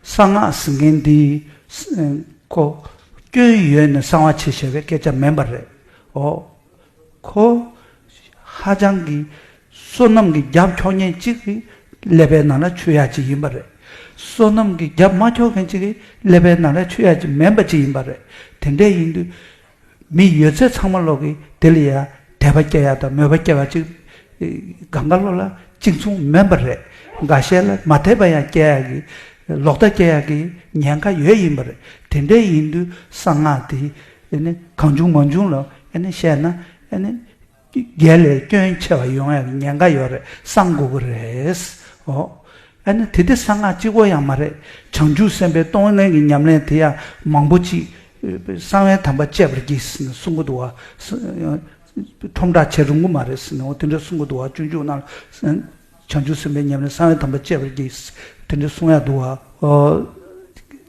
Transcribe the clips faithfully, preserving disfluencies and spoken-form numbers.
གསང་སྔགས་ཟེར་མཁན་འདི་ཁོ་སྐྱོན་ཡོད་ནས་གསང་བ་བྱེད་བྱས་པའི་སྐད་ཆ་མིན་པ་རེད། འོ། ཁོ་ཧ་ཅང་གི་བསོད་ནམས་ཀྱི་རྒྱབ་འཁྱོག་མཁན་གཅིག་གི་ཀླད་པའི་ནང་ལ་ཆུད་ཡག་ཅིག་ཡིན་པ་རེད། བསོད་ནམས་ཀྱི་རྒྱབ་མ་འཁྱོག་མཁན་གཅིག་གི་ཀླད་པའི་ནང་ལ་ཆུད་ཡག་ཅིག་མིན་པ་ཅིག་ཡིན་པ་རེད། དེ་འདྲ་ཡིན་དུས། མི་ཡོད་ཚད་ཚང་མ་ལོག་གིས་དེ་ལ་ཡ་དད་པ་སྐྱེ་ཡག་དང་མོས་པ་སྐྱེ་བ་ཅིག་གང་ག་ལོག་ལ་གཅིག་མཚུངས་མིན་པ་རེད། འགའ་ཤས་ལ་མ་དད་པ་ཡང་སྐྱེ་ཡག་གི། ལོག་ལྟ་སྐྱེ་ཡག་གི་ཉེན་ཁ་ཡོད་ཡིན་པ་རེད། དེ་འདྲ་ཡིན་དུས་གསང་སྔགས་དེ་ཨ་ནི་གང་བྱུང་མང་བྱུང་ལ་ཨ་ནི་བཤད་ན་ཨ་ནི་སྒེར་ལས་སྐྱོན་ཆེ་བ་ཡོང་ཡག་གི་ཉེན་ཁ་ཡོད་རེད། གསང་དགོས་ཀྱི་རེད། འོ། ཨ་ནི་དེ་དེ་གསང་སྔགས་གཅིག་པོ་ཡང་མ་རེད། བྱང་ཆུབ་སེམས་དཔའི་གཏོང་ལེན་གྱི་ཉམས་ལེན་དེ་ཡང་མང་པོ་ཅིག་གསང་བའི་དམ་པ་བཅས་པར་བགྱི་ཟེར་ནས་གསུང་གི་འདུག་བ། ཁྲོམ་བསྒྲགས་བྱེད་རུང་གི་མ་རེད་ཟེར་ནས་འོ་དེ་འདྲ་གསུང་གི་འདུག་བ། སྤྱོད་འཇུག་ནང་ལ་བྱང་ཆུབ་སེམས་དཔའི་ཉམས་ལེན་གསང་བའི་དམ་པ་བཅས་པར་བགྱི་དེ་འདྲ་གསུང་ཡག་འདུག་བ།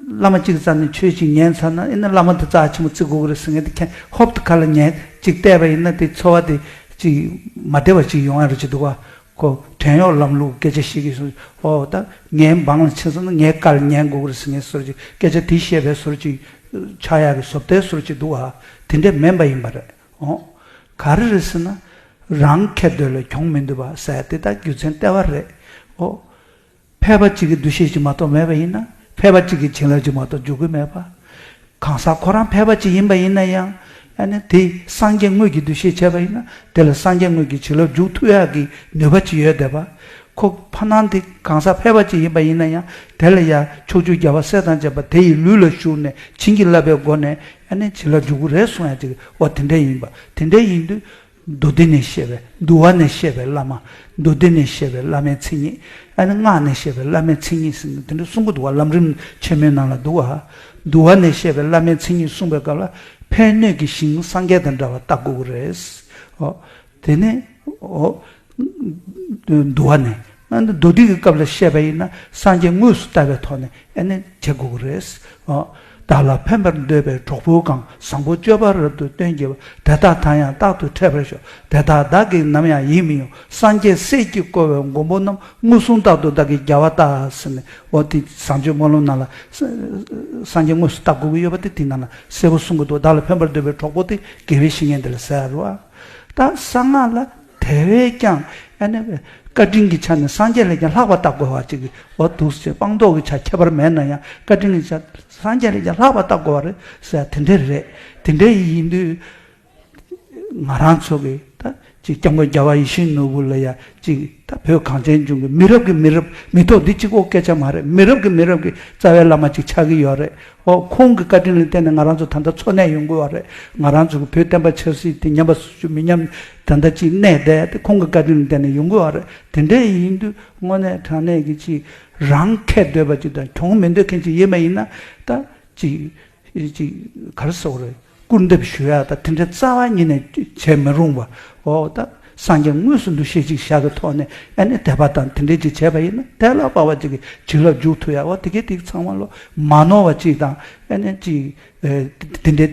བླ་མ་གཅིག་རྩ་ནས་ཆོས་གཅིག་ཉན་ཚར་ན་ཨེ་ན་བླ་མ་དེ་རྩ་ཆེན་པོ་བརྩི་དགོས་ཀྱི་རེད་ཟེར་མཁན་དེ་མཁན་ཧོབ་ཏེ་ཁ་ལ་ཉན་གཅིག་བལྟས་པ་ཡིན་ན་དེ་འཚོ་བ་དེ་གཅིག་མ་བདེ་བ་གཅིག་ཡོང་ཡག་རེད་ཅིག་འདུག་བ། ཁོ་བྲན་གཡོག་ལམ་ལུགས་སྐད་ཆ་བཤད་ཀྱི་སོང་། ཨོ་ད་ངའི་འབངས་ལ་ཕྱིན་སོང་ན་ངའི་བཀའ་ལ་ཉན་དགོས་ཀྱི་རེད་ཟེར་མཁན་བཟོ་འདྲ་ཅིག་སྐད་ཆ་དེ་བཤད་པའི་བཟོ་འདྲ་ཅིག་ཆགས་ཡག་གི་བཟོ་ལྟའི་བཟོ་འདྲ་ཅིག་འདུག་བ། དེ་འདྲ་མིན་པ་ཡིན་པ་རེད། ཨོ། ག་རེ་རེད་ཟེར་ན། རང་ཁེ་འདོད་ལ་གྱོང་མི་འདོད་པ་ཟེར་དེ་ད་རྒྱུ་མཚན་ལྟེ་བ་རེད། ཨོ། ཕལ་པ་གཅིག་གི་འདུ་ཤེས་ཅིག་མ་གཏོགས་མེད་པ་ཡིན་ན་ཕལ་པ་གཅིག་གི་བྱིན་རླབས་ཅིག་མ་གཏོགས་འཇུག་གི་མེད་པ། གང་ཟག་ཁོ་རང་ཕལ་པ་གཅིག་ཡིན་པ་ཡིན་ན་ཡང་ཨ་ནི་དེ་སངས་རྒྱས་དངོས་ཀྱི་འདུ་ཤེས་བྱས་པ་ཡིན་ན་དེ་ལ་སངས་རྒྱས་དངོས་ཀྱི་བྱིན་རླབས་འཇུག་ཐུབ་ཡག་གི་ནུས་པ་ཅིག་ཡོད་བསྡད་པ། ཁོ་ཕ་ནང་དེ་གང་ཟག་ཕལ་པ་ཅིག་ཡིན་པ་ཡིན་ན་ཡང་དེ་ལ་ཡང་ཕྱོགས་བཅུའི་རྒྱལ་བ་སྲས་དང་བཅས་པ་དེ་ཡི་ལུས་ལ་ཞུགས་ནས་བྱིན་གྱིས་བརླབས་པའི་སྒོ་ནས་ཨ་ནི་བྱིན་རླབས་འཇུག་གི་རེད་གསུང་ཡག་ཅིག་འོ་དེ་འདྲ་ཡིན་པ། དེ་འདྲ་ཡིན་དུས། མདོ་སྡེ་ནས་བཤད་པའི་འདུལ་བ་ནས་བཤད་པའི་བླ་མ། མདོ་སྡེ་ནས་བཤད་པའི་བླ་མའི་མཚན་ཉིད། ཨ་ནི་སྔགས་ནས་བཤད་པའི་བླ་མའི་མཚན་ཉིད་ཟེར་ནས་དེ་འདྲ་གསུང་གི་འདུག་བ། ལམ་རིམ་ཆེན་མོའི་ནང་ལ་འདུག་བ། འདུལ་བ་ནས་བཤད་པའི་བླ་མའི་མཚན་ཉིད་གསུངས་པའི་སྐབས་ལ་ཕན་གནོད་ཀྱི་ཞིང་སངས་རྒྱས་དང་འདྲ་བར་བལྟ་དགོས་ཀྱི་རེད། ཨོ། དེ་ནས་ཨོ། འདུལ་བ་ནས། ཨ་ནི་མདོ་སྡེ་གི་སྐབས་ལ་བཤད་པ་ཡིན་ན་སངས་རྒྱས་དངོས་སུ་བལྟ་བའི་ཐོག་ནས་ཨ་ནི་བྱེད་དགོས་ཀྱི་རེད། ཨོ། བདག་ལ་ཕན་པར་འདོད་པའི་གྲོགས་པོ་གང་། བཟང་པོ་སྤྱོད་པ་རབ་ཏུ་སྟོན་བགྱིད་པ། དེ་དག་དང་ཡང་རྟག་ཏུ་འཕྲད་པར་ཤོག། དེ་དག་བདག་གིས་ནམ་ཡང་ཡིད་མི་དབྱུང་། སངས་རྒྱས་སྲས་ཀྱིས་བསྐོར་བའི་མགོན་པོ་རྣམས། མངོན་སུམ་རྟག་ཏུ་བདག་གིས་རྒྱལ་བ་ལྟ། ཟེར་ནས་འོ་དེ་བཟང་སྤྱོད་སྨོན་ལམ་ནང་ལ་ས་སངས་རྒྱས་དངོས་སུ་བལྟ་དགོས་ཀྱི་ཡོད་པ་དེ་དེའི་ནང་ལ་གསལ་པོ་གསུང་གི་འདུག་བདག་ལ་ཕན་པར་འདོད་པའི་གྲོགས་པོ་དེ་དགེ་བའི་བཤེས་གཉེན་དེ་ལ་ཟེར་ཡ་རེད་བ། ད་གསང་སྔགས་ལ་དེ་བས་ཀྱང་ཨ་ནི་བཀའ་དྲིན་གྱི་ཆ་ནས་སངས་རྒྱས་ལས་ཀྱང་ལྷག་པ་བལྟ་དགོས་པ་ཅིག་འོ་འདུག་ཟེར། སྤངས་རྟོགས་ཀྱི་ཆ་ཁྱད་པར་མེད་ན་ཡང་བཀའ་དྲིན་གྱི་ཆ་སངས་རྒྱས་ལས་ཀྱང་ལྷག་པ་བལྟ་དགོས་པ་རེད་ཟེར་དེ་འདྲ་རེད། དེ་འདྲ་ཡིན་དུས་ང་རང་ཚོ་གི་ད་ཅིག་སྐྱབས་མགོན་རྒྱལ་བ་ཡིད་བཞིན་ནོར་བུ་ལ་ཡ་ཅིག་ད་བོད་གངས་ཅན་ལྗོངས་ཀྱི་མི་རབས་ཀྱི་མི་རབས་མི་ཐོག་འདི་གཅིག་པོ་སྐད་ཆ་མ་རེད། མི་རབས་ཀྱི་མི་རབས་ཀྱི་རྩ་བའི་བླ་མ་ཅིག་ཆགས་ཀྱི་ཡོད་རེད། ཨོ་ཁོང་གི་བཀའ་དྲིན་ལ་བརྟེན་ནས་ང་རང་ཚོ་ད་ལྟ་འཚོ་གནས་ཡོང་གི་ཡོད་རེད། ང་རང་ཚོ་གི་བོད་བསྟན་པ་ཆབ་སྲིད་དེ་ཉམས་པ་སུ་ཞིག་མི་ཉམས་ད་ལྟ་ཅིག་གནས་བསྡད་དེ་ཁོང་གི་བཀའ་དྲིན་ལ་བརྟེན་ནས་ཡོང་གི་ཡོད་རེད། དེ་འདྲ་ཡིན་དུས་དངོས་གནས་དྲང་གནས་ཀྱི་ཅིག་རང་ཁེ་འདོད་པ་ཅིག་དང་གྱོང་མི་འདོད་མཁན་ཅིག་ཡིན་པ་ཡིན་ན་ད་ཅིག་ཅིག་ག་རེ་ཟེར་དགོས་རེད། སྐུར་འདེབས་ཞུ་ཡ་ད་དེ་འདྲ་རྩ་བ་ཉིད་ནས་བྱེད་མི་རུང་བ། འོ་ད་སངས་རྒྱས་དངོས་སུ་འདུ་ཤེས་ཅིག་བཞག་གི་ཐོག་ནས་ཨ་ནི་དད་པ་དང་དེ་འདྲས་ཅིག་བྱས་པ་ཡིན་ན་དེ་ལ་དཔག་པ་ཅིག་གི་བྱིན་རླབས་འཇུག་ཐུབ་ཡ། འོ་དེ་གས་དེ་ཚང་མ་ལོ་མ་ནོར་བ་ཅིག་དང་ཨ་ནི་ཅིག་ཨེ་དེ་འདྲས་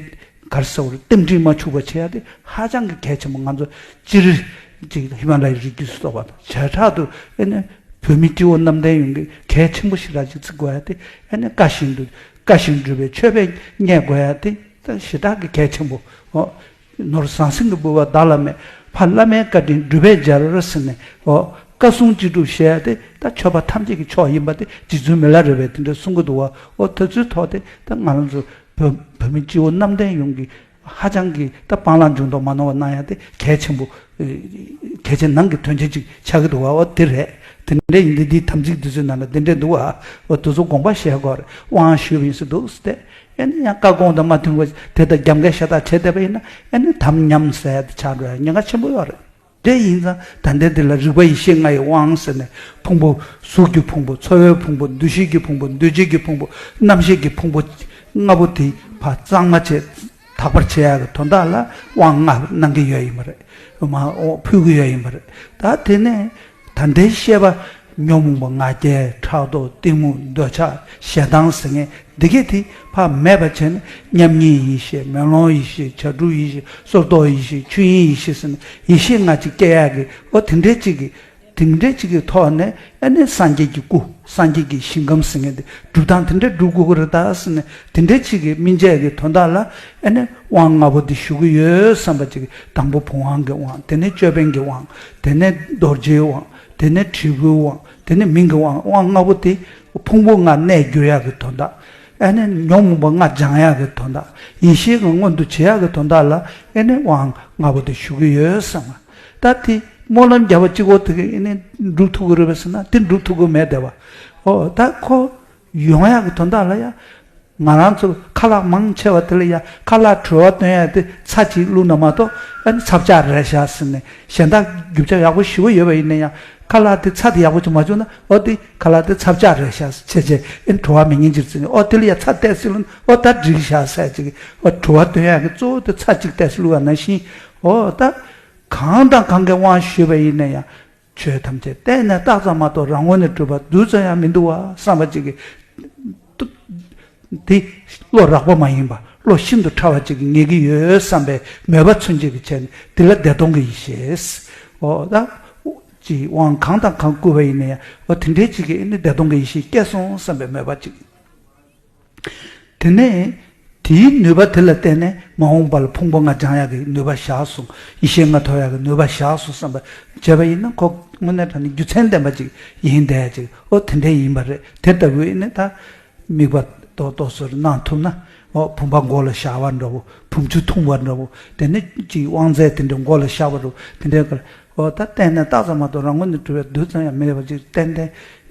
ག་རེ་ཟེར་དགོས་རེད། རྟེན་འབྲེལ་མ་འཆུགས་པ་བྱེད་ཡ་དེ་ཧ་ཅང་གི་གལ་ཆེན་པོ། ང་ཚོ་སྤྱིར་ཅིག་ཧི་མ་ལ་ཡའི་རི་རྒྱུད་སུ་གཏོགས་པ་དང་བྱེ་བྲག་ཏུ་ཨ་ནི་བོད་མི་སྤྱི་བོ་གནམ་བསྟན་ཡོངས་ཀྱི་གལ་ཆེན་པོ་ཞེ་དྲག་ཅིག་བརྩི་དགོས་ཡ་དེ་ཨ་ནི་བཀའ་བཞིན་དུ་བཀའ་བཞིན་སྒྲུབ་པའི་མཆོད་པས་མཉེས་དགོས་ཡ་དེ། ད་ཞེ་དྲག་གི་གལ་ཆེན་པོ། འོ། ནོར་ཟང་ཟིང་གི་འབུལ་བ་བདག་ལ་མེད། ཕ་བླ་མའི་བཀའ་དྲིན་སྒྲུབ་པར་སྦྱར་ཟེར་ནས། འོ། བཀའ་སྲུང་ཅི་སྒྲུབ་ཞེས་ཏེ་ད་མཆོད་པ་ཐམས་ཅད་ཀྱི་མཆོག་ཡིན་པ་དེ་རྗེ་བཙུན་མི་ལ་རས་པས་དེ་འདྲ་གསུང་གི་འདུག་བ། འོ་དེ་ཚོའི་ཐོག་དེ་ད་ང་རང་ཚོ་བོད་བོད་མི་སྤྱི་བོ་གནམ་བསྟན་ཡོངས་ཀྱི་ཧ་ཅང་གི་ད་སྤང་བླང་འབྱུང་ལྡོག་མ་ནོར་བ་གནང་ཡ་དེ་གལ་ཆེན་པོ། གལ་ཆེན་ནང་གི་དོན་ཆེན་ཅིག་ཆགས་ཀྱི་འདུག་བ། འོ་དེ་རེད། དེ་འདྲ་ཡིན་དུས་འདིའི་དམ་ཚིག་འདི་ཚོའི་ནང་ལ་དེ་འདྲ་འདུག་བ། འོ་དེ་ཚོ་དགོངས་པ་བཞེས་དགོས་རེད། དབང་ཞུས་པ་ཡིན་ཟེར་འདུག་ཟེར་ཏེ། ཨེ་ནི་ཡང་བཀའ་དགོངས་དང་མ་མཐུན་པ་དེ་ལྟར་རྒྱབ་འགལ་ཤ་སྟག་བྱས་བསྡད་པ་ཡིན་ན་ཨེ་ནི་དམ་ཉམས་ཟེར་ཡ་དེ་ཆགས་འགྲོ་ཡ་ཉེན་ཁ་ཆེན་པོ་ཡོད་རེད། དེ་ཡིན་ཙང་ད་ལྟའི་འདི་ལ་རིག་པ་ཡེ་ཤེས་ལྔ་ཡི་དབང་ཟེར་ནས་ཕུང་པོ་གཟུགས་ཀྱི་ཕུང་པོ་ཚོར་བའི་ཕུང་པོ་འདུ་ཤེས་ཀྱི་ཕུང་པོ་འདུ་བྱེད་ཀྱི་ཕུང་པོ་རྣམ་ཤེས་ཀྱི་ཕུང་པོ་ལྔ་པོ་དེ་ཕར་གཙང་མ་བྱས་དག་པར་བྱེད་ཡ་གི་དོན་དག་ལ་དབང་ལྔ་གནང་གི་ཡོད་ཡིན་པ་རེད། མ་འོ་ཕུལ་གི་ཡོད་ཡིན་པ་རེད། ད་དེ་ནས། ད་ལྟའི་ཤེས་པ་ཉོན་མོངས་པ་ང་རྒྱལ་ཕྲག་དོག་གཏི་མུག་འདོད་ཆགས་ཞེ་སྡང་ཟེར་མཁན་འདི་གས་དེ་ཕར་མེད་པ་བྱས་ནས་མཉམ་ཉིད་ཡེ་ཤེས་མེ་ལོང་ཡེ་ཤེས་བྱ་གྲུབ་ཡེ་ཤེས་སོར་རྟོག་ཡེ་ཤེས་ཆོས་དབྱིངས་ཡེ་ཤེས་ཟེར་ནས་ཡེ་ཤེས་ལྔ་གཅིག་སྐྱེ་ཡག་གི་འོ་དེ་འདྲའི་གཅིག་གི་ དེ་འདྲའི་ཅིག་གི་ཐོག་ནས་ཨ་ནི་སངས་རྒྱས་ཀྱི་སྐུ། སངས་རྒྱས་ཀྱི་ཞིང་ཁམས་ཟེར་མཁན་དེ་སྒྲུབ་སྟངས་དེ་འདྲའི་སྒྲུབ་དགོས་ཀྱི་རེད་ད་ཟེར་ནས། དེ་འདྲའི་ཅིག་གི་སྨིན་བྱེད་ཀྱི་དོན་དག་ལ་ཨ་ནི་དབང་ལྔ་པོ་དེ་ཞུ་གི་ཡོད་བསམ་པ་ཅིག་གི། དང་པོ་བུམ་དབང་གི་དབང་། དེ་ནས་ཅོད་པན་གྱི་དབང་། དེ་ནས་རྡོ་རྗེའི་དབང་། དེ་ནས་དྲིལ་བུའི་དབང་། དེ་ནས་མིང་གི་དབང་། དབང་ལྔ་པོ་དེ་ཕུང་པོ་ལྔ་གནས་འགྱུར་ཡག་གི་དོན་དག། ཨ་ནི་ཉོན་མོངས་པ་ལྔ་སྦྱང་ཡག་གི་དོན་དག། ཡེ་ཤེས་ཀྱི་མངོན་དུ་བྱེད་ཡག་གི་དོན་དག་ལ་ཨ་ནི་དབང་ལྔ་པོ་དེ་ཞུ་གི་ཡོད་བསམ། ད་དེ་སྨོན་ལམ་བརྒྱབ་པ་གཅིག་པོ་དེ་གིས་ཨ་ནི་འགྲུབ་ཐུབ་ཀྱི་རེད་པས་ཟེར་ན། དེ་འགྲུབ་ཐུབ་ཀྱི་མེད་བསྡད་པ། ཨོ་ད་ཁོ་ཡོང་ཡག་གི་དོན་དག་ལ་ཡ། ང་རང་ཚོ་ཁ་ལག་མང་ཆེ་བ་དེ་ལ་ཡ་ཁ་ལག་བྲོ་བ་སྟོན་ཡ་དེ་ཚྭ་གཅིག་བླུགས་ན་མ་གཏོགས། ཨ་ནི་ཚྭ་ཆགས་རེད་ཤག་ཟེར་ནས། གཞན་དག་རྒྱུ་ཆ་ཡག་པོ་ཞེ་པོ་ཡོད་པ་ཡིན་ན་ཡང་ཁ་ལག་དེ་ཚྭ་དེ་ཡག་པོ་ཅིག་མ་བྱུང་ན། ཨོ་དེ་ཁ་ལག་དེ་ཚྭ་ཆགས་རེད་ཤག་བྱས་བྱས། ཨ་ནི་བྲོ་བ་མི་ཉན་གྱི་རེད་ཟེར་ནས། ཨོ་དེ་ལ་ཡ་ཚྭ་ཏོག་ཙམ་བླུགས་ན། ཨོ་ད་འགྲིག་ཤག་ཟེར་ཅིག། ཨོ་བྲོ་བ་སྟོན་ཡག་གི་གཙོ་བོ་དེ་ཚྭ་གཅིག་ཏོག་ཙམ་བླུགས་པ་ནང་བཞིན། ཨོ་ད་གང་དང་གང་གི་དབང་ཞུས་པ་ཡིན་ན་ཡང་། ཆོས་ཐམས་ཅད་བལྟས་ནས་བརྟགས་ཙམ་མ་གཏོགས་རང་ངོས་ནས་གྲུབ་པ་རྡུལ་ཙམ་ཡང་མི་འདུག་པ་བསམ་པ་ཅིག་གི། དེ་བློ་རགས་པ་མ་ཡིན་པ། བློ་ཤིན་ཏུ་ཕྲ་བ་ཅིག་གི་ངེས་ཀྱི་ཡོད་བསམ་པའི་མོས་པ་མཚོན་བྱེད་ཀྱི་ཆེད་ནས། དེ་ལ་བདེ་སྟོང་གི་ཡེ་ཤེས། ཨོ་ད་ཅིག་དབང་གང་དང་གང་བསྐུར་བ་ཡིན་ན་ཡང་། ཨོ་དེ་འདྲའི་ཅིག་གི་ཨ་ནི་བདེ་སྟོང་གི་ཡེ་ཤེས་སྐྱེས་སོང་བསམ་པའི་མོས་པ་ཅིག། དེ་ནས་དེའི་ནུས་པ་དེ་ལ་བརྟེན་ནས་མ་འོངས་པ་ལ་ཕུང་པོ་ལྔ་སྦྱང་ཡག་གི་ནུས་པ་བཞག་སོང་། ཡེ་ཤེས་ལྔ་ཐོབ་ཡག་གི་ནུས་པ་བཞག་སོང་བསམ་པ་བྱས་པ་ཡིན་ན། ཁོ་དངོས་གནས་དྲང་གནས་རྒྱུ་མཚན་ལྡན་པ་ཅིག་ཡིན་བསྡད་ཅིག། ཨོ་དེ་འདྲ་ཡིན་པ་རེད། དེ་ལྟ་བུའི་ནི་ད་དམིགས་པ་ཏོག་ཏོག་ཙམ་གནང་ཐུབ་ན། ཨོ་བུམ་པ་མགོ་ལ་བཞག་པ་འདྲ་བོ། བུམ་ཆུ་འཐུང་བ་འདྲ་བོ། དེ་ནས་ཅིག་དབང་རྫས་དེ་འདྲ་མགོ་ལ་བཞག་པ་འདྲ་བོ། དེ་འདྲའི་སྐབས། ཨོ་ད་བལྟས་ནས་བརྟགས་ཙམ་མ་གཏོགས་རང་ངོས་ནས་གྲུབ་པའི་རྡུལ་ཙམ་ཡང་མེད་པ་ཅིག་ཏན་ཏན་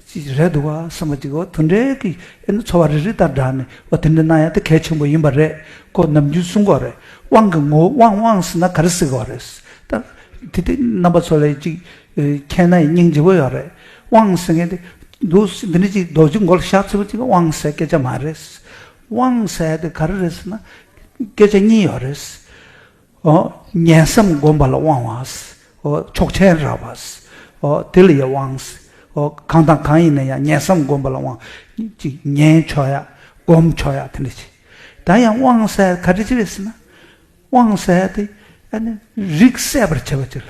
ཅིག་རེད་འདུག་པ་བསམ་པ་ཅིག། ཨོ་དེ་འདྲའི་གི་ཨ་ནི་ཚོར་བ་རེ་རེ་དང་སྦྲགས་ནས། ཨོ་དེ་འདྲ་གནང་ཡ་དེ་གལ་ཆེན་པོ་ཡིན་པ་རེད། ཁོ་ནམ་རྒྱུན་གསུང་གི་ཡོད་རེད། དབང་གི་ངོ་བོ། དབང་དབང་ཟེར་ན་ག་རེ་ཟེར་གྱི་ཡོད་རེད། ད་དེ་དེ་རྣམ་པ་ཚོ་ལ་ཅིག་མཁྱེན་ན་ཡང་སྙིང་རྗེ་པོ་ཡོད་རེད། དབང་ཟེར་མཁན་དེ་འདུག་འདི་འདྲ་ཅིག་རྡོ་རྗེ་མགོ་ལ་བཞག་ཚར་བ་ཅིག་དབང་ཟེར་སྐད་ཆ་མ་རེད། དབང་ཟེར་དེ་ག་རེ་རེད་ཟེར་ན། སྐད་ཆ་གཉིས་ཡོད་རེད། ཨོ། ཉན་བསམ་སྒོམ་པ་ལ་དབང་བ། ཨོ། ཆོག་མཆན་རག་པ། ཨོ། དེ་ལ་ཡང་དབང་། ཨོ། གང་དང་གང་ཡིན་ན་ཡང་ཉན་བསམ་སྒོམ་པ་ལ་དབང་། ཅིག་ཉན་ཆོག་ཡ། སྒོམ་ཆོག་ཡ་དེ་འདྲ་ཅིག། ད་ཡང་དབང་ཟེར་ག་འདྲ་ཅིག་རེད་ཟེར་ན། དབང་ཟེར་དེ་ཨ་ནི་རིགས་སད་པར་བྱེད་པ་ཅིག་ལ།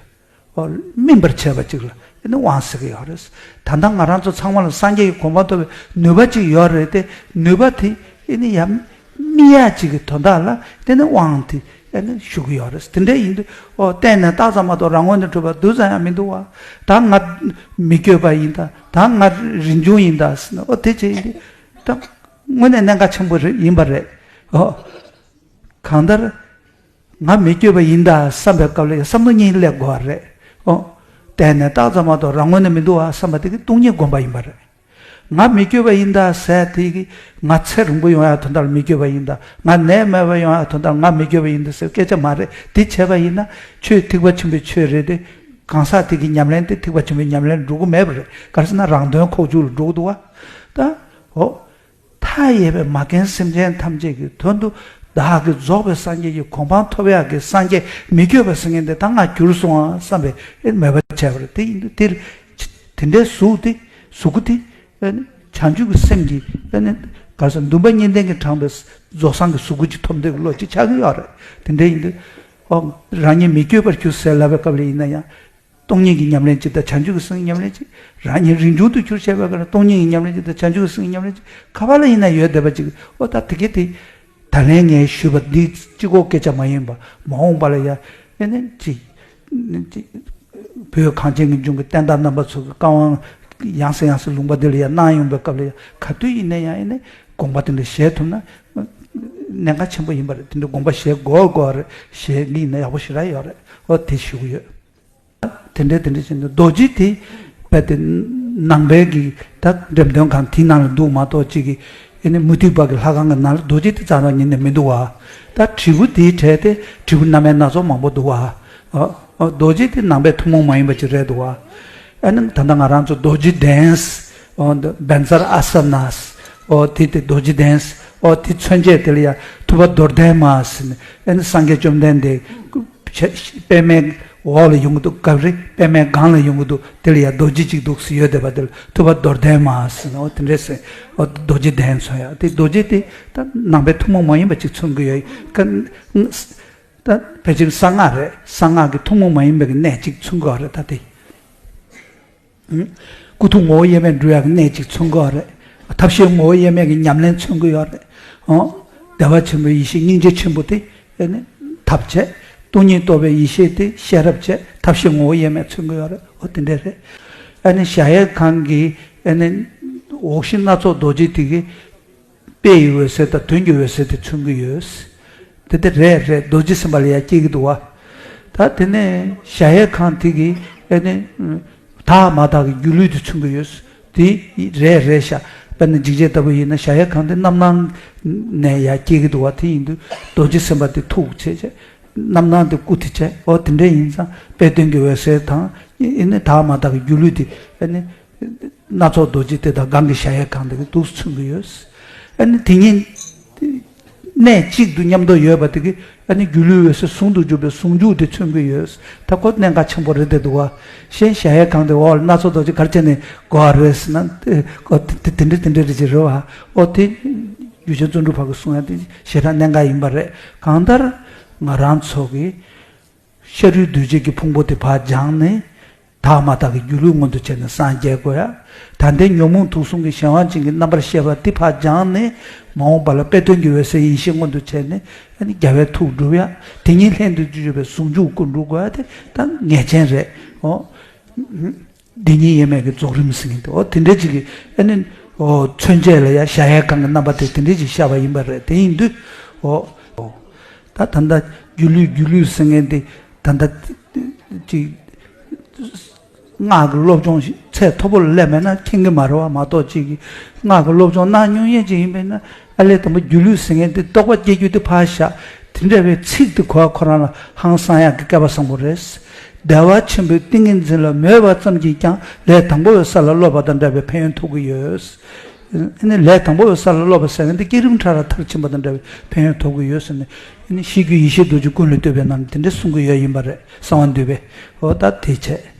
ཨོ། སྨིན་པར་བྱེད་པ་ཅིག་ལ་ཨ་ནི་དབང་ཟེར་གྱི་ཡོད་རེད། ད་ལྟ་ང་རང་ཚོ་ཚང་མ་ལ་སངས་རྒྱས་ཀྱི་གོ་འཕང་ཐོབ་པའི་ནུས་པ་ཅིག་ཡོད་རེད་དེ། ནུས་པ་དེ་ཨ་ནི་ཡང་། སྨིན་ཡག་ཅིག་གི་དོན་དག་ལ་དེ་ནི་དབང་དེ་ཨ་ནི་ཞུ་གི་ཡོད་རེད། དེ་འདྲ་ཡིན་དུས། ཨོ་བལྟས་ནས་བརྟགས་ཙམ་མ་གཏོགས་རང་ངོས་ནས་གྲུབ་པ་རྡུལ་ཙམ་ཡང་མི་འདུག་པ། ད་ང་མི་བསྐྱོད་པ་ཡིན་ད། ད་ང་རིན་འབྱུང་ཡིན་ད་ཟེར་ན། ཨོ་དེ་ཅི་ཡིན་དུས་ད་དངོས་གནས་གནད་འགག་ཆེན་པོ་རེད། ཡིན་པ་རེད། ཨོ་གང་ལྟར་ང་མི་བསྐྱོད་པ་ཡིན་ད་བསམ་པའི་སྐབས་ལ་ཡང་བསམ་བློ་གཉིས་སླེབས་དགོས་པ་རེད། ཨོ་བལྟས་ནས་བརྟགས་ཙམ་མ་གཏོགས་རང་ངོས་ནས་མི་འདུག་པ་བསམ་པ་དེ་གི་སྟོང་ཉིད་སྒོམ་པ་ཡིན་པ་རེད། ང་མི་བསྐྱོད་པ་ཡིན་ད་ཟེར་དེ་གི། ང་ཚེ་རིང་པོ་ཡོང་ཡག་དོན་དག་ལ་མི་བསྐྱོད་པ་ཡིན་ད། ང་ནད་མེད་པ་ཡོང་ཡག་དོན་དག་ལ་ང་མི་བསྐྱོད་པ་ཡིན་ད་ཟེར་སྐད་ཆ་མ་རེད། དེ་བྱས་པ་ཡིན་ན་ཆོས་ཐེག་པ་ཆེན་པོའི་ཆོས་རེད་དེ། གང་ཟག་དེ་གི་ཉམས་ལེན་དེ་ཐེག་པ་ཆེན་པོའི་ཉམས་ལེན་འགྲོ་གི་མེད་པ་རེད། ག་རེ་ཟེར་ན་རང་དོན་ཁོག་བཅུག་ལ་འགྲོ་གི་འདུག་པ། ད་ཨོ། མཐའ་ཡས་པའི་མ་རྒན་སེམས་ཅན་ཐམས་ཅད་ཀྱི་དོན་དུ། བདག་གིས་རྫོགས་པའི་སངས་རྒྱས་ཀྱི་གོ་འཕང་ཐོབ་ཡག་གི་སངས་རྒྱས་མི་བསྐྱོད་པ་ཟེར་མཁན་དེ་ད་ང་གྱུར་སོང་ཨ་བསམ་པའི་མོས་པ་བྱས་པ་རེད། དེ་ཡིན་དུས་དེ་དེ་འདྲའི་གཟུགས་དེ། གཟུགས་སྐུ་དེ་ཨ་ནི་བྱང་ཆུབ་ཀྱི་སེམས་ཀྱི་ཨ་ནི་ག་རེ་ཟེར། འདུན་པ་གཉིས་ལྡན་གྱིས་དྲངས་པའི་རྫོགས་སངས་ཀྱི་གཟུགས་སྐུ་ཅིག་ཐོབ་འདོད་ཀྱི་བློ་ཅིག་ཆགས་ཀྱི་ཡོད་རེད། དེ་འདྲ་ཡིན་དུས་ཨོ་རང་ཉིད་མི་བསྐྱོད་པར་གྱུར་ཟེར་ལབ་པའི་སྐབས་ལ་ཡིན་ན་ཡང་། སྟོང་ཉིད་ཀྱི་ཉམས་ལེན་གཅིག་དང་བྱང་ཆུབ་ཀྱི་སེམས་ཀྱི་ཉམས་ལེན་གཅིག། རང་ཉིད་རིན་འབྱུང་དུ་གྱུར་བྱས་པའི་སྐབས་ལ་སྟོང་ཉིད་ཀྱི་ཉམས་ལེན་གཅིག་དང་བྱང་ཆུབ་ཀྱི་སེམས་ཀྱི་ཉམས་ལེན་གཅིག་ག་པ་ལ་ཡིན་ན་ཡོད་བསྡད་པ་ཅིག། ཨོ་ད་དེ་གས་དེ། ད་ལན་ངས་ཞུས་པ་འདི་གཅིག་པོ་སྐད་ཆ་མ་ཡིན་པ། མ་འོངས་པ་ལ་ཡང་ཨེ་ནས་ཅིག་ཅིག་བོད་གངས་ཅན་གྱི་ལྗོངས་ཀྱི་བསྟན་བདག་རྣམ་པ་ཚོ་གི་བཀའ་དབང་ཡང་སེ་ཡང་སེ་ལུང་པ་འདི་ལ་ཡང་གནང་ཡོང་པའི་སྐབས་ལ་ཡང་ག་དུས་ཡིན་ན་ཡང་ཨེ་ནས་དགོངས་པ་དེ་འདྲ་བཞེས་ཐུབ་ན་གནད་འགག་ཆེན་པོ་ཡིན་པ་རེད། དེ་འདྲ་དགོངས་པ་བཞེས་དགོས་དགོས་རེད། བཞེས་ཀྱི་ཡིན་ན་ཡག་པོ་ཞེ་དྲག་ཡོད་རེད། ཨོ་དེ་ཞུ་གི་ཡོད། དེ་འདྲའི་དེ་འདྲ་བྱས་ནས་རྡོ་རྗེ་དེ་རྦད་དེ་ནང་པའི་གི་ད་འགྲེམས་སྟོན་ཁང་དེའི་ནང་ལ་འདུག་མ་གཏོགས་ཅིག་གི་ཨེ་ནི་མུ་སྟེགས་པ་གི་ལྷ་ཁང་གི་ནང་ལ་རྡོ་རྗེ་དེ་རྩ་བ་ཉིད་ནས་མི་འདུག་བ། ད་དྲིལ་བུ་དེའི་གྲས་དེ་དྲིལ་བུ་རྣམ་དབྱེ་སྣ་ཚོགས་མང་པོ་འདུག་བ། ཨ་ཨ་རྡོ་རྗེ་དེ་ནང་པའི་ཐུན་མོང་མ་ཡིན་པ་ཅིག་རེད་འདུག་བ། ཨ་ནི་ད་ལྟ་ང་རང་ཚོ་རྡོ་རྗེ་གདན། ཨོ་འདི་བཛྲ་ཨཱ་ས་ན། ཨོ་དེ་དེ་རྡོ་རྗེ་གདན། ཨོ་དེ་མཚོན་བྱེད་དེ་ལ་ཡ་ཐུབ་པ་རྡོར་གདན་མ་ཟེར་ནས། ཨ་ནི་སངས་རྒྱས་བཅོམ་ལྡན་འདས་པད་མའི་འོག་ལ་ཡོང་གི་འདུག། གབ་རི་པད་མའི་སྒང་ལ་ཡོང་གི་འདུག། དེ་ལ་ཡ་རྡོ་རྗེ་གཅིག་འདུག་ཟེར་ཡོད་བསྡད་པ་དེ་ལ་ཐུབ་པ་རྡོར་གདན་མ་ཟེར་ནས། ཨོ་དེ་འདྲས་ཟེར། ཨོ་རྡོ་རྗེ་གདན་མཚོན་ཡ་དེ། རྡོ་རྗེ་དེ་ད་ནང་པའི་ཐུན་མོང་མ་ཡིན་པ་ཅིག་མཚོན་གྱི་ཡོད། ཀ་ད་ཕལ་ཆེར་གསང་སྔགས་རེད། གསང་སྔགས་ཀྱི་ཐུན་མོང་མ་ཡིན་པའི་གནས་ཅིག་མཚོན་གྱི་ཡོད་རེད་ད་དེ། ཀུན་ཏུ་ངོ་བོ་དབྱེར་མེད་འགྲུབ་ཡག་གི་གནད་ཅིག་མཚོན་གྱི་ཡོད་རེད། ཐབས་ཤེས་ངོ་བོ་དབྱེར་མེད་ཀྱི་ཉམས་ལེན་མཚོན་གྱི་ཡོད་རེད། ཨོ། བདེ་བ་ཆེན་པོའི་ཡེ་ཤེས་སྙིང་རྗེ་ཆེན་པོ་དེ་ཨེ་ནི་ཐབས་བྱས། སྟོང་ཉིད་རྟོགས་པའི་ཡེ་ཤེས་དེ་ཤེས་རབ་བྱས། ཐབས་ཤེས་ངོ་བོ་དབྱེར་མེད་མཚོན་གྱི་ཡོད་རེད། ཨོ་དེ་འདྲ་རེད། ཨེ་ནི་གཞལ་ཡས་ཁང་གི་ཨེ་ནི་འོག་གཞི་སྣ་ཚོགས་རྡོ་རྗེ་དེ་གི་དཔེ་ཡི་འོད་ཟེར་དང་དོན་གྱི་འོད་ཟེར་དེ་མཚོན་གྱི་ཡོད། དེ་དེ་རེད་རེད། རྡོ་རྗེ་སེམས་དཔའ་ལ་ཡང་སྐྱེ་གི་འདུག་བ། ད་དེ་ནས་གཞལ་ཡས་ཁང་དེ་གི་ཨེ་ནི་དག་མ་དག་གི་སྒྱུ་ལུས་དེ་མཚོན་གྱི་ཡོད། དེ་རེད་རེད་ཤག་དཔེར་ན་འཇིགས་བྱེད་ལྟ་བུ་ཡིན་ན་གཞལ་ཡས་ཁང་དེ་རྣམ་སྣང་ནས་ཡང་སྐྱེ་གི་འདུག་བ། དེ་ཡིན་དུས་རྡོ་རྗེ་སེམས་དཔའ་དེ་ཐུགས་བྱས་བྱས་རྣམ་སྣང་དེ་སྐུ་དེ་བྱས། ཨོ་དེ་འདྲ་ཡིན་ཙང་དཔེ་དོན་གྱི་འོད་ཟེར་དང་ཨེ་ནི་དག་མ་དག་གི་སྒྱུ་ལུས་དེ་ཨེ་ནི། སྣ་ཚོགས་རྡོ་རྗེ་དེ་དང་གང་གི་གཞལ་ཡས་ཁང་དེ་གི་འདུག་མཚོན་གྱི་ཡོད། ཨ་ནི་དེ་གཉིས་གནས་གཅིག་ཏུ་མཉམ་དུ་ཡོད་པ་དེ་གི་ཨ་ནི་སྒྱུ་ལུས་འོད་གསལ་ཟུང་དུ་འཇུག་པའི་ཟུང་འཇུག་དེ་མཚོན་གྱི་ཡོད། ད་ཁོ་གནད་འགག་ཆེན་པོ་རེད་དེ་འདུག་བ། གཞན་གཞལ་ཡས་ཁང་དེ་འོག་ལ་སྣ་ཚོགས་རྡོ་རྗེ་ག་རེ་བྱས་ནས་དགོས་པ་རེད་ཟེར་ན་དེ་ཨོ་དེ་དེ་དེ་འདྲ་དེ་འདྲ་རེད་ཅེས་རེད་བ། ཨོ་དེ་རྒྱུ་ཆེན་བརྩོན་འགྲུས་ཕ་གི་གསུང་ཡ་དེ་ཞེ་དྲག་གནད་འགག་ཡིན་པ་རེད། གང་ལྟར་ང་རང་ཚོ་གི་ཤ་རུས་གདུལ་བྱའི་གི་ཕུང་པོ་དེ་ཕར་སྦྱངས་ནས། དག་མ་དག་གི་སྒྱུ་ལུས་མངོན་དུ་བྱས་ནས་སངས་རྒྱས་དགོས་ཡ། ད་ལྟའི་ཉོན་མོངས་དུག་གསུམ་གྱི་གཞན་དབང་ཅན་གྱི་རྣམ་པར་ཤེས་པ་འདི་ཕར་སྦྱངས་ནས་མ་འོངས་པ་ལ་དཔེ་དོན་གྱི་འོད་གསལ་ཡེ་ཤེས་མངོན་དུ་བྱས་ནས་ཨ་ནི་རྒྱལ་བའི་ཐུགས་སྒྲུབ་ཡ། དེ་ཉིད་ལྷན་དུ་སྤྱོད་པའི་ཟུང་འཇུག་སྐུ་འགྲུབ་དགོས་ཡ་དེ་ད་ངེས་ཅན་རེད། ཨོ། འདི་ཉིད་དབྱེར་མེད་ཀྱི་རྫོགས་རིམ་ཟེར་མཁན་དེ་ཨོ་དེ་འདྲ་ཅིག་གི་ཨ་ནི་ཨོ་མཚོན་བྱེད་ལ་ཡ་གཞལ་ཡས་ཁང་གི་རྣམ་པ་དེ་དེ་འདྲ་ཅིག་ཤར་བ་ཡིན་པ་རེད། དེ་ཡིན་དུས་ཨོ་ཨོ་ད་ད་ལྟ་སྒྱུ་ལུས་སྒྱུ་ལུས་ཟེར་མཁན་དེ་ད་ལྟ་ཅིག་སྔགས་ཀྱི་སློབ་སྦྱོང་ཚད་མཐོ་པོ་ལ་སླེབས་མེད་ན་མཁྱེན་གྱི་མ་རེད་བ། མ་གཏོགས་ཅིག་གིས་སྔགས་ཀྱི་སློབ་སྦྱོང་གནང་མྱོང་མཁན་ཅིག་ཡིན་པས་ན་ཨ་ལས་དང་པོ་སྒྱུ་ལུས་ཟེར་མཁན་དེ་རྟོག་པ་སྐྱེ་རྒྱུ་དེ་ཕར་བཞག་དེ་འདྲ་བའི་ཚིག་དེ་གོ་བ་ཁོ་རང་ལ་ཧང་སང་ཡག་གི་སྐལ་བ་བཟང་པོ་རེད། བདེ་བ་ཆེན་པོའི་ཏིང་ངེ་འཛིན་ལ་མོས་པ་ཙམ་གྱིས་ཀྱང་ལས་དང་པོ་བའི་ས་ལ་སློབ་པ་དང་འདྲ་བའི་ཕན་ཡོན་ཐོབ་ཀྱི་ཡོད། ཨ་ནི་ལས་དང་པོ་བའི་ས་ལ་སློབ་པ་ཟེར་མཁན་དེ་བསྐྱེད་རིམ་ཕྲ་རགས་མཐར་ཕྱིན་པ་དང་འདྲ་བའི་ཕན་ཡོན་ཐོབ་ཀྱི་ཡོད་ཟེར་ནས་ཨ་ནི་གཤིས་རྒྱུད་ཡེ་ཤེས་རྡོ་རྗེ་ཀུན་ལས་བཏུས་པའི་ནང་ནས་དེ་འདྲ་གསུང་གི་ཡོད་ཡིན་པ་རེད། གསང་བ་འདུས་པས་འོ་ད་དེ་བྱས།